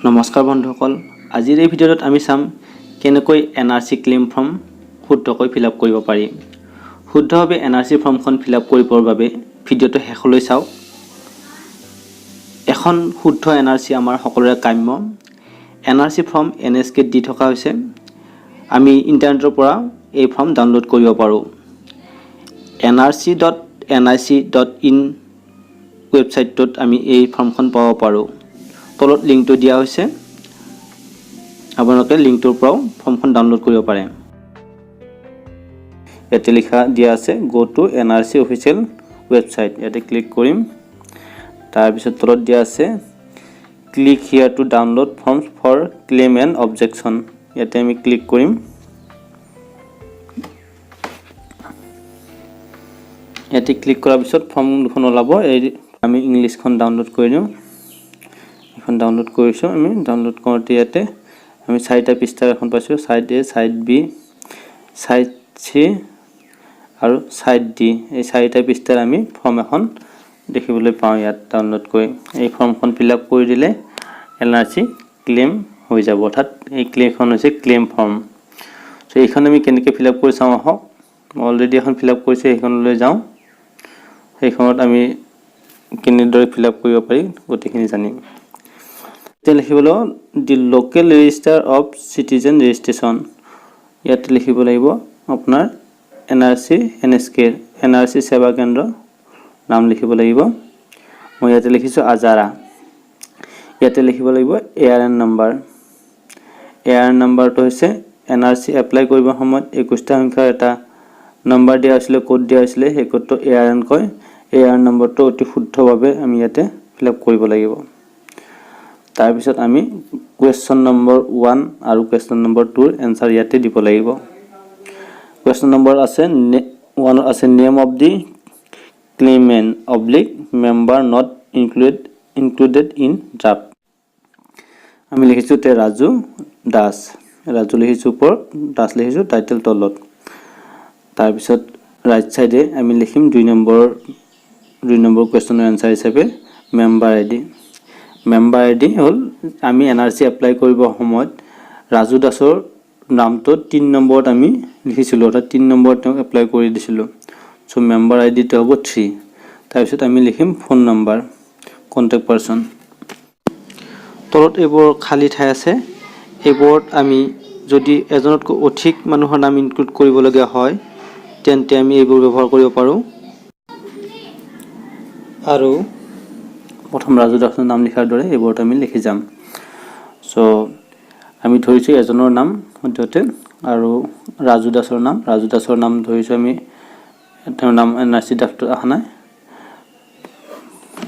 নমস্কাৰ বন্ধুসকল, আজিৰ এই ভিডিঅ'টোত আমি চাম কেনেকৈ এনআৰচি ক্লেইম ফৰ্ম শুদ্ধকৈ ফিল আপ কৰিব পাৰি। শুদ্ধভাৱে এনআৰচি ফৰ্মখন ফিল আপ কৰিবৰ বাবে ভিডিঅ'টো শেষলৈ চাওক। এখন শুদ্ধ এনআৰচি আমাৰ সকলোৰে কাম্য। এনআৰচি ফৰ্ম এনএছকেত দি থকা হৈছে। আমি ইণ্টাৰনেটৰ পৰা এই ফৰ্ম ডাউনলোড কৰিব পাৰোঁ। nrc.nic.in ৱেবছাইটটোত আমি এই ফৰ্মখন পাব পাৰোঁ। তলত লিংকটো দিয়া হৈছে, আপোনালোকে লিংকটোৰ পৰাও ফৰ্মখন ডাউনলোড কৰিব পাৰে। ইয়াতে লিখা দিয়া আছে "Go to NRC official website"। ইয়াতে ক্লিক কৰিম। তাৰপিছত তলত দিয়া আছে "Click here to download forms for claim and objection"। ইয়াতে আমি ক্লিক কৰিম। ইয়াতে ক্লিক কৰাৰ পিছত ফৰ্ম দুখন ওলাব। এই আমি ইংলিছখন ডাউনলোড কৰি দিওঁ। এখন ডাউনলোড কৰিছোঁ আমি। ডাউনলোড কৰোঁতে ইয়াতে আমি চাৰিটা পৃষ্ঠাৰ এখন পাইছোঁ, side A, side B, side C আৰু ছাইড ডি। এই চাৰিটা পৃষ্ঠাৰ আমি ফৰ্ম এখন দেখিবলৈ পাওঁ ইয়াত ডাউনলোড কৰি। এই ফৰ্মখন ফিল আপ কৰি দিলে এনআৰচি ক্লেইম হৈ যাব। অৰ্থাৎ এই ক্লেইমখন হৈছে ক্লেইম ফৰ্ম। চ' এইখন আমি কেনেকৈ ফিল আপ কৰি চাওঁ আহক। মই অলৰেডি এখন ফিল আপ কৰিছোঁ, সেইখনলৈ যাওঁ। সেইখনত আমি কেনেদৰে ফিল আপ কৰিব পাৰি গোটেইখিনি জানিম। এতিয়া লিখিব লাগিব "The local registrar of citizen registration"। ইয়াতে লিখিব লাগিব আপোনাৰ এনআৰচি এনএছকে, এনআৰচি সেৱা কেন্দ্ৰ নাম লিখিব লাগিব। মই ইয়াতে লিখিছোঁ আজাৰা। ইয়াতে লিখিব লাগিব এআৰএন নম্বৰ। এআৰএন নম্বৰটো হৈছে এনআৰচি এপ্লাই কৰিবৰ সময়ত 21টা সংখ্যাৰ এটা নম্বৰ দিয়া হৈছিলে, ক'ড দিয়া হৈছিলে। সেই ক'ডটো এআৰএন কয়। এআৰএন নম্বৰটো অতি শুদ্ধভাৱে আমি ইয়াতে ফিল আপ কৰিব লাগিব। তাৰপিছত আমি কুৱেশ্যন নম্বৰ 1 আৰু কুৱেশ্যন নম্বৰ 2ৰ এনচাৰ ইয়াতে দিব লাগিব। কুৱেশ্যন নম্বৰ আছে 1ত আছে "Name of the claimant oblique member not included in draft"। আমি লিখিছোঁ তে ৰাজু দাস। ৰাজু লিখিছোঁ ওপৰত, দাস লিখিছোঁ টাইটেল তলত। তাৰপিছত ৰাইট ছাইডে আমি লিখিম 2 নম্বৰ কুৱেশ্যনৰ এনচাৰ হিচাপে মেম্বাৰ আইডি। মেম্বাৰ আইডি হ'ল আমি এনআৰচি এপ্লাই কৰিবৰ সময়ত ৰাজু দাসৰ নামটো 3 নম্বৰত আমি লিখিছিলোঁ, অৰ্থাৎ 3 নম্বৰত তেওঁক এপ্লাই কৰি দিছিলোঁ। চ' মেম্বাৰ আইডিটো হ'ব 3। তাৰপিছত আমি লিখিম ফোন নম্বৰ, কণ্টেক্ট পাৰ্চন। তলত এইবোৰ খালী ঠাই আছে। এইবোৰত আমি যদি এজনতকৈ অধিক মানুহৰ নাম ইনক্লুড কৰিবলগীয়া হয়, তেন্তে আমি এইবোৰ ব্যৱহাৰ কৰিব পাৰোঁ। আৰু প্ৰথম ৰাজু দাসৰ নাম লিখাৰ দৰে এইবোৰত আমি লিখি যাম। চ' আমি ধৰিছোঁ এজনৰ নাম সদ্যহতে আৰু ৰাজু দাসৰ নাম। ৰাজু দাসৰ নাম ধৰিছোঁ আমি। তেওঁৰ নাম এনআৰচি ড্ৰাফ্টত অহা নাই।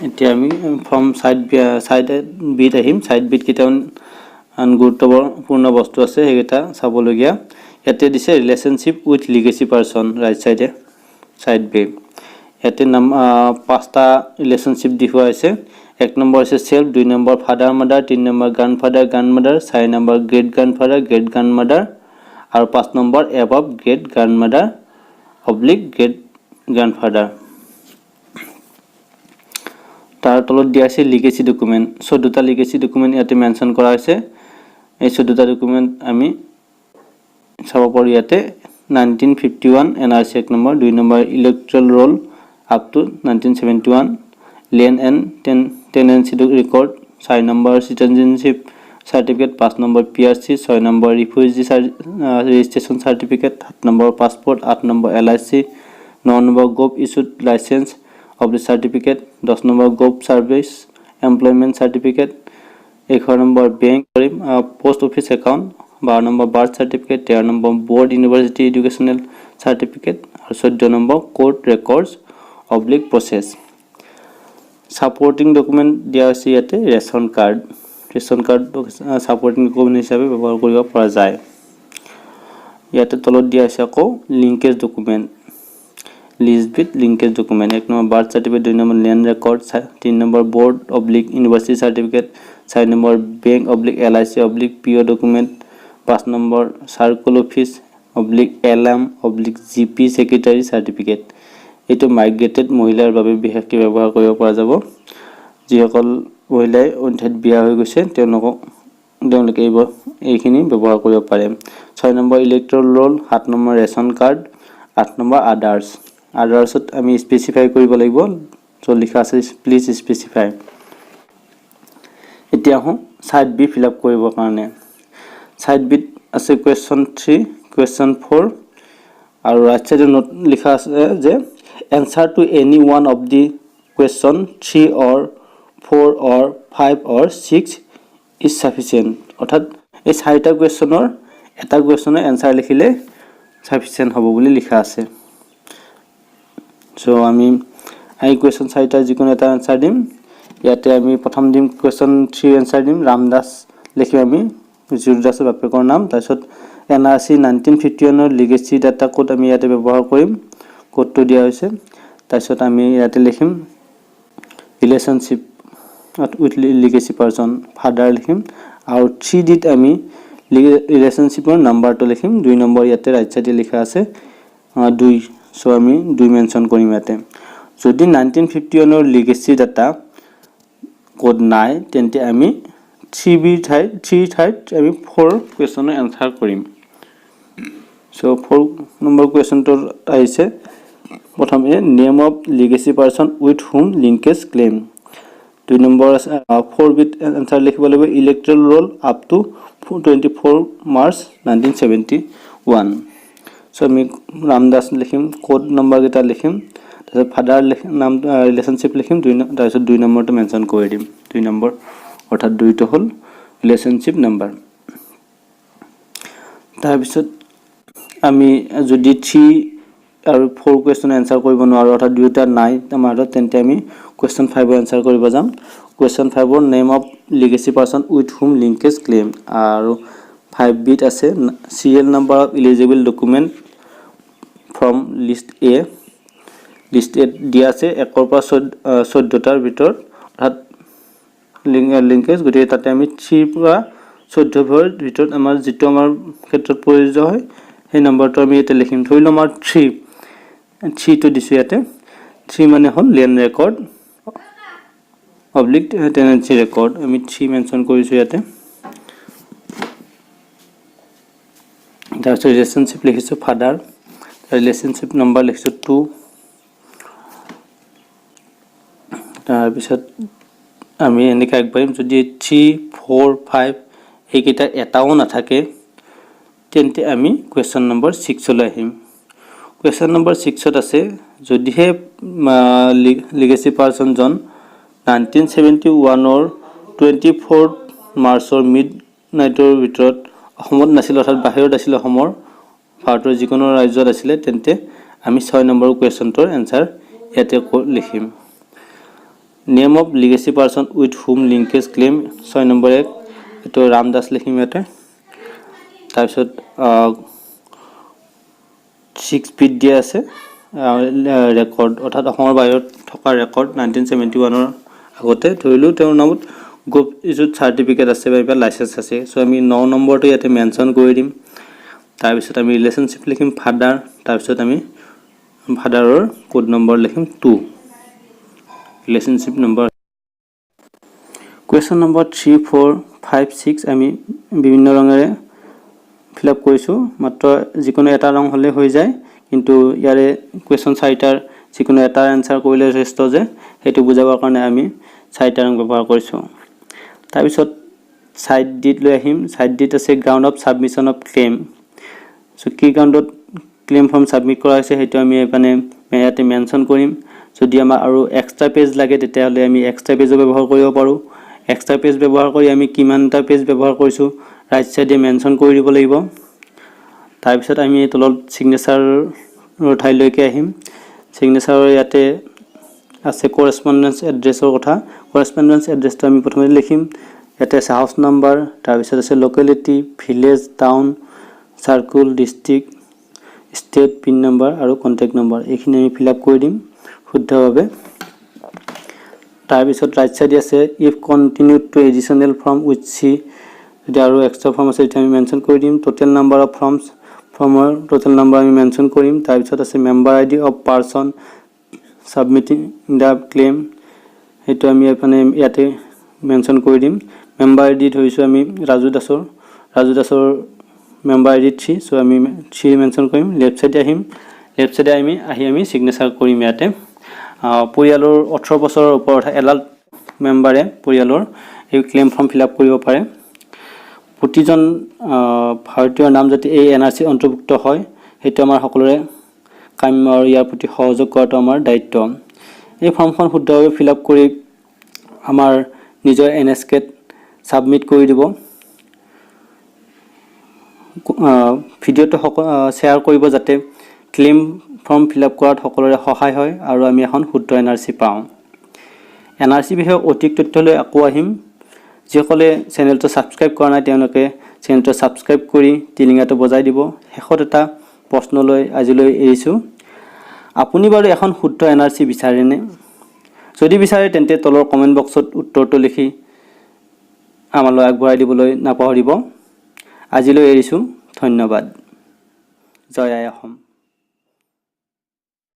এতিয়া আমি ফৰ্ম ছাইড ছাইড বিত আহিম। ছাইড বিত কেইটামান গুৰুত্বপূৰ্ণ বস্তু আছে, সেইকেইটা চাবলগীয়া। ইয়াতে দিছে "Relationship with legacy person", right ছাইডে ছাইড বি। ইয়াতে নাম পাঁচটা ৰিলেশ্যনশ্বিপ দেখুওৱা হৈছে। 1 নম্বৰ হৈছে self, 2 number father mother, 3 number grand father, grand mother, 4 number great grand father, great grand mother আৰু 5 number above great grand mother oblique great grand father। তাৰ তলত দিয়া আছে লিগেচি ডকুমেণ্ট। 14টা লিগেচি ডকুমেণ্ট ইয়াতে mention কৰা হৈছে। এই 14টা ডকুমেণ্ট আমি চাব পাৰোঁ ইয়াতে। 1951 NRC 1 number, 2 number electoral roll up to 1971, land and tenancy record, 4 number citizenship certificate, 5 number PRC, 6 number refugee registration certificate, 7 number passport, 8 number LIC, 9 number gov issued licence of the certificate, 10 number gov service employment certificate, 11 number bank post office account, 12 number birth certificate, 13 number board university educational certificate আৰু 14 number court records oblique process। Supporting document দিয়া হৈছে ইয়াতে ration card. Ration card supporting document হিচাপে ব্যৱহাৰ কৰিব পৰা যায়। ইয়াতে তলত দিয়া হৈছে আকৌ linkage document, list with linkage document। 1 number birth certificate, 2 number land record, 3 number board oblique university certificate, 4 number bank oblique LIC oblique PO document, 5 number circle office oblique LM oblique GP secretary certificate। এইটো মাইগ্ৰেটেড মহিলাৰ বাবে বিশেষকৈ ব্যৱহাৰ কৰিব পৰা যাব। যিসকল মহিলাই অন্য ঠাইত বিয়া হৈ গৈছে, তেওঁলোকক তেওঁলোকে এইখিনি ব্যৱহাৰ কৰিব পাৰে। 6 number electoral roll, 7 number ration card, 8 number others. আদাৰ্ছত আমি স্পেচিফাই কৰিব লাগিব। চ' লিখা আছে "প্লিজ স্পেচিফাই"। এতিয়া আহোঁ ছাইড বি ফিল আপ কৰিবৰ কাৰণে। ছাইড বিত আছে কুৱেশ্যন 3, কুৱেশ্যন 4 আৰু ৰাইট ছাইডে নোট লিখা আছে যে "Answer to any one of the question 3 or 4 or 5 or 6 is sufficient." অৰ্থাৎ এই চাৰিটা কুৱেশ্যনৰ এটা কুৱেশ্যনৰ এনচাৰ লিখিলে ছাফিচিয়েণ্ট হ'ব বুলি লিখা আছে। চ' আমি এই কুৱেশ্যন চাৰিটাৰ যিকোনো এটা এনচাৰ দিম। ইয়াতে আমি প্ৰথম দিম কুৱেশ্যন 3 এনচাৰ দিম। ৰামদাস লিখিম আমি, জিৰু দাসৰ বাপেকৰ নাম। তাৰপিছত এনআৰচি 1951ৰ লিগেচি ডাটা ক'ড আমি ইয়াতে ব্যৱহাৰ কৰিম, ক'ডটো দিয়া হৈছে। তাৰপিছত আমি ইয়াতে লিখিম relationship with legacy person, father লিখিম। আৰু 3 ডিত আমি ৰিলেশ্যনশ্বিপৰ নাম্বাৰটো লিখিম, 2 নম্বৰ। ইয়াতে ৰাইট চাইডে লিখা আছে 2। চ' আমি 2 মেনশ্যন কৰিম ইয়াতে। যদি 1951ৰ লিগেচি ডাটা ক'ড নাই, তেন্তে আমি 3 বিৰ ঠাইত, 3ৰ ঠাইত আমি 4 কুৱেশ্যনৰ এনচাৰ কৰিম। চ' 4 নম্বৰ কুৱেশ্যনটোত আহিছে প্ৰথমে name of legacy person with whom linkage claim। 2 number আছে, 4 বিত এনচাৰ লিখিব লাগিব electoral roll up to 24 March 1971। So আমি ৰামদাস লিখিম, ক'ড নম্বৰকেইটা লিখিম, তাৰপিছত ফাদাৰ লিখিম, নাম, ৰিলেশ্যনশ্বিপ লিখিম 2, তাৰপিছত 2 নম্বৰটো মেনশ্যন কৰি দিম। 2 নম্বৰ অৰ্থাৎ 2টো হ'ল ৰিলেশ্যনশ্বিপ নাম্বাৰ। তাৰপিছত আমি যদি 3 আৰু 4 কুৱেশ্যন এনচাৰ কৰিব নোৱাৰোঁ, অৰ্থাৎ দুয়োটা নাই আমাৰ হাতত, তেন্তে আমি কুৱেশ্যন 5ৰ এনচাৰ কৰিব যাম। কুৱেশ্যন 5ৰ name of legacy person with whom linkage claim। আৰু 5 বিত আছে serial number of eligible document from list A। List এত দিয়া আছে 1ৰ পৰা 14টাৰ ভিতৰত, অৰ্থাৎ লিংকেজ। গতিকে তাতে আমি 3ৰ পৰা 14ৰ ভিতৰত আমাৰ যিটো আমাৰ ক্ষেত্ৰত প্ৰযোজ্য হয়, সেই নম্বৰটো আমি ইয়াতে লিখিম। ধৰি লওঁ আমাৰ 3টো দিছোঁ ইয়াতে। 3 মানে হ'ল land record oblique tenancy record। আমি 3 মেনশ্যন কৰিছোঁ ইয়াতে। তাৰপিছত ৰিলেশ্যনশ্বিপ লিখিছোঁ ফাদাৰ, ৰিলেশ্যনশ্বিপ নম্বৰ লিখিছোঁ 2। তাৰপিছত আমি এনেকৈ আগবাঢ়িম। যদি 3, 4, 5 এইকেইটা এটাও নাথাকে, তেন্তে আমি কুৱেশ্যন নম্বৰ 6লৈ আহিম। কুৱেশ্যন নম্বৰ 6ত আছে, যদিহে লিগেচি পাৰ্চনজন 1971ৰ 24 মাৰ্চৰ মিড নাইটৰ ভিতৰত অসমত নাছিল, অৰ্থাৎ বাহিৰত আছিল, অসমৰ ভাৰতৰ যিকোনো ৰাজ্যত আছিলে, তেন্তে আমি 6 নম্বৰ কুৱেশ্যনটোৰ এনচাৰ ইয়াতে লিখিম। Name of legacy person with whom linkage claim, 6 number 1, এইটো ৰামদাস লিখিম ইয়াতে। তাৰপিছত 6 বিত দিয়া আছে ৰেকৰ্ড, অৰ্থাৎ অসমৰ বাহিৰত থকা ৰেকৰ্ড 1971ৰ আগতে। ধৰিলোঁ তেওঁৰ নামত গভ ইছ্যুড চাৰ্টিফিকেট আছে বা কিবা লাইচেঞ্চ আছে। চ' আমি 9 নম্বৰটো ইয়াতে মেনশ্যন কৰি দিম। তাৰপিছত আমি ৰিলেশ্যনশ্বিপ লিখিম ফাদাৰ। তাৰপিছত আমি ফাদাৰৰ কোড নম্বৰ লিখিম 2, relationship number। Question number 3, 4, 5, 6 আমি বিভিন্ন ৰঙেৰে ফিল আপ কৰিছোঁ। মাত্ৰ যিকোনো এটা ৰং হ'লে হৈ যায়, কিন্তু ইয়াৰে কুৱেশ্যন চাৰিটাৰ যিকোনো এটা এনচাৰ কৰিলে যথেষ্ট যে, সেইটো বুজাবৰ কাৰণে আমি চাৰিটা ৰং ব্যৱহাৰ কৰিছোঁ। তাৰপিছত ছাইড ডিত লৈ আহিম। ছাইড ডিত আছে ground of submission of claim। So কি গ্ৰাউণ্ডত ক্লেইম ফৰ্ম ছাবমিট কৰা হৈছে, সেইটো আমি মানে ইয়াতে মেনশ্যন কৰিম। যদি আমাৰ আৰু এক্সট্ৰা পেজ লাগে, তেতিয়াহ'লে আমি এক্সট্ৰা পেজো ব্যৱহাৰ কৰিব পাৰোঁ। এক্সট্ৰা পেজ ব্যৱহাৰ কৰি আমি কিমানটা পেজ ব্যৱহাৰ কৰিছোঁ, ৰাইট চাইডে মেনশ্যন কৰি দিব লাগিব। তাৰপিছত আমি তলত ছিগনেচাৰৰ ঠাইলৈকে আহিম। ছিগনেচাৰৰ ইয়াতে আছে কৰেচপণ্ডেঞ্চ এড্ৰেছৰ কথা। কৰেচপণ্ডেঞ্চ এড্ৰেছটো আমি প্ৰথমতে লিখিম। ইয়াতে আছে হাউচ নাম্বাৰ, তাৰপিছত আছে locality, village, town, circle, district, state, pin number আৰু কণ্টেক্ট নম্বৰ। এইখিনি আমি ফিল আপ কৰি দিম শুদ্ধভাৱে। তাৰপিছত ৰাইট চাইডে আছে if continue to additional form with C। যদি আৰু এক্সট্ৰা ফৰ্ম আছে, তেতিয়া আমি মেনশ্যন কৰি দিম। টোটেল নাম্বাৰ অফ ফৰ্মছ, ফৰ্মৰ টোটেল নাম্বাৰ আমি মেনশ্যন কৰিম। তাৰপিছত আছে member ID of person submitting the claim, সেইটো আমি মানে ইয়াতে মেনশ্যন কৰি দিম। মেম্বাৰ আই ডি ধৰিছোঁ আমি ৰাজু দাসৰ। ৰাজু দাসৰ মেম্বাৰ আই ডি 3। চ' আমি 3 মেনশ্যন কৰিম। লেফ্ট ছাইডে আহিম। লেফ্ট ছাইডে আমি আহি আমি ছিগনেচাৰ কৰিম ইয়াতে। পৰিয়ালৰ 18 বছৰৰ ওপৰত এডাল্ট মেম্বাৰে পৰিয়ালৰ এই ক্লেইম ফৰ্ম ফিল আপ কৰিব পাৰে। প্ৰতিজন ভাৰতীয়ৰ নাম যাতে এই এন আৰ চি অন্তৰ্ভুক্ত হয়, সেইটো আমাৰ সকলোৰে কাম্য আৰু ইয়াৰ প্ৰতি সহযোগ কৰাটো আমাৰ দায়িত্ব। এই ফৰ্মখন শুদ্ধভাৱে ফিল আপ কৰি আমাৰ নিজৰ এন এছ কেত ছাবমিট কৰি দিব। ভিডিঅ'টো শ্বেয়াৰ কৰিব, যাতে ক্লেইম ফৰ্ম ফিল আপ কৰাত সকলোৰে সহায় হয় আৰু আমি এখন শুদ্ধ এন আৰ চি পাওঁ। এন আৰ চি বিষয়ে অধিক তথ্য লৈ আকৌ আহিম। যিসকলে চেনেলটো ছাবস্ক্ৰাইব কৰা নাই, তেওঁলোকে চেনেলটো ছাবস্ক্ৰাইব কৰি টিলিঙাটো বজাই দিব। শেষত এটা প্ৰশ্ন লৈ আজিলৈ এৰিছোঁ। আপুনি বাৰু এখন শুদ্ধ এন আৰ চি বিচাৰেনে? যদি বিচাৰে, তেন্তে তলৰ কমেণ্ট বক্সত উত্তৰটো লিখি আমালৈ আগবঢ়াই দিবলৈ নাপাহৰিব। আজিলৈ এৰিছোঁ। ধন্যবাদ। জয় আই অসম।